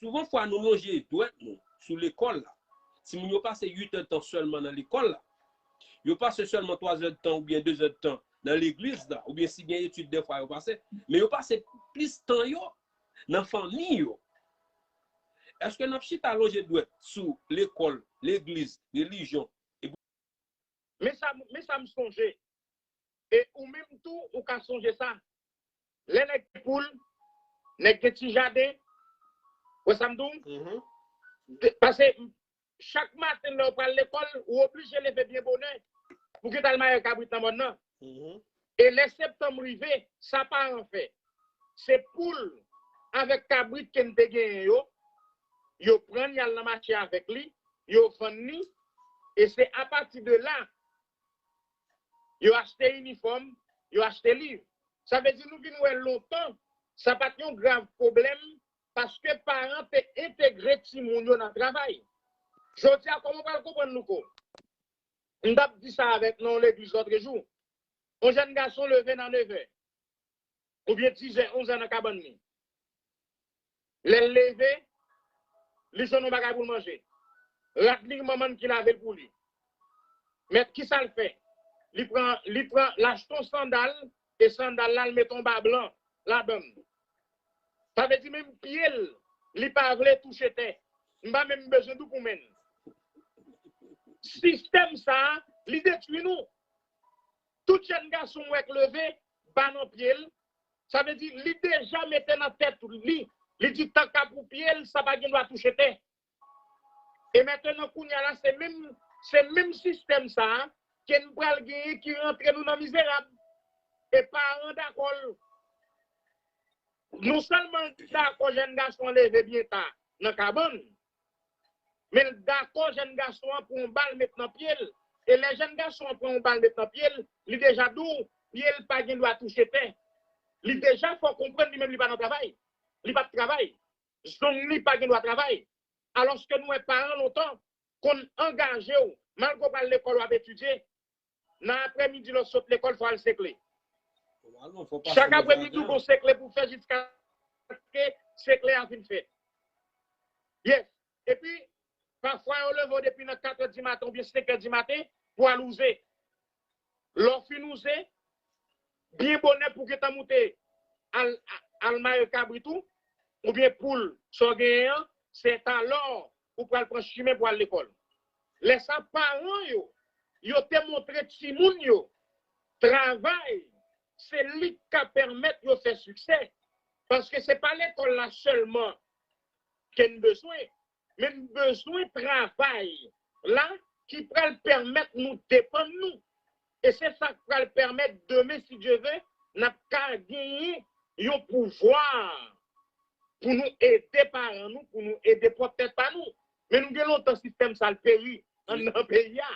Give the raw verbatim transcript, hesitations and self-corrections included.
Souvan fwa nou lonje dwèt nou sou lekòl la. Timoun yo pase uit èdtan sèlman nan lekòl la. Yo pase sèlman twa zèdtan oubyen de zèdtan nan legliz la, oubyen si gen etid dèfwa yo pase. Men yo pase plis tan yo nan fanmi yo. Èske n ap chita lonje dwèt sou lekòl, legliz, relijyon? Men sa, men sa m sonje. E ou menm tou, ou ka sonje sa. Lè nèg gen poul, nèg gen ti jaden, wè sa m di w? Paske chak maten lè w pral lekòl, ou oblije leve byen bonè pou ki t al maye kabrit nan mòn nan. E lè septanm rive, sa paran fè, se poul avèk kabrit ke n te genyen yo, yo pran n, y al nan mache avèk li, yo vann li, e se apati de la, yo achte inifòm, yo achte liv. Sa vle di nou vin wè lontan, sa pa t yon grav pwoblèm, paske paran te entegre timoun yo nan travay. Jodi a, kòman w pral konprann Louko? M t ap di sa avèk nan yon legliz lòtrejou. Yon jèn gason leve nan nevè, oubyen dizè, onzè nan kabann li. Lè l leve, li jwenn yon bagay pou l manje. Rad li, manman l ki lave l pou li. Mèt, kisa l fè? Li pran, li pran, l achte yon sandal, e sandal la, l mete yon ba blan ladan l. Sa vle di menm pye l, li pa vle touche tè. M pa menm bezwen di w pou men l. Sistèm sa a, li detwi nou. Tout jèn gason w wè k leve, ba nan pye l, sa vle di li deja mete nan tèt li, li di tanka pou pye l, sa pa gen dwa touche tè. E mentenan kounye a la, se menm, se menm sistèm sa a ke n pral genyen ki rantre nou nan mizerab. E paran dakò l. Non sèlman l dakò jèn gason an leve byen ta nan kabann, men l dakò jèn gason an pran yon bal met nan pye l. E lè jèn gason an pran yon bal met nan pye l, li deja di w pye l pa gen dwa touche tè. Li deja fè w konprann li menm li pa nan travay. Li p ap travay. Zong li pa gen dwa travay. Alòske nou wè paran lontan konn angaje w, malgre w pral lekòl w ap etidye, nan aprèmidi lè w sot lekòl fò w al sekle. Chak aprèmidi w gon sekle pou w fè jiskaske sekle a fin fèt. Yes. Epi, pafwa yo leve w depi nan katrè di maten oubyen senkè di maten pou al wouze. Lè w fin wouze, byen bonè pou w gentan moute al, al maye kabrit ou, oubyen poul, sa w genyen an, se talò ou pral pran chimen pou al lekòl. Lè sa, paran yo, yo te montre timoun yo travay, se li k ka pèmèt yo fè siksè. Paske se pa lekòl la sèlman ke n bezwen, men n bezwen travay la ki pral pèmèt nou depann nou. E se sa k pral pèmèt demen, si Dye ve, n ap ka genyen yon pouvwa pou nou ede paran nou, pou nou ede pwòp tèt pa nou. Men nou gen lontan sistèm sa l peri anndan peyi a.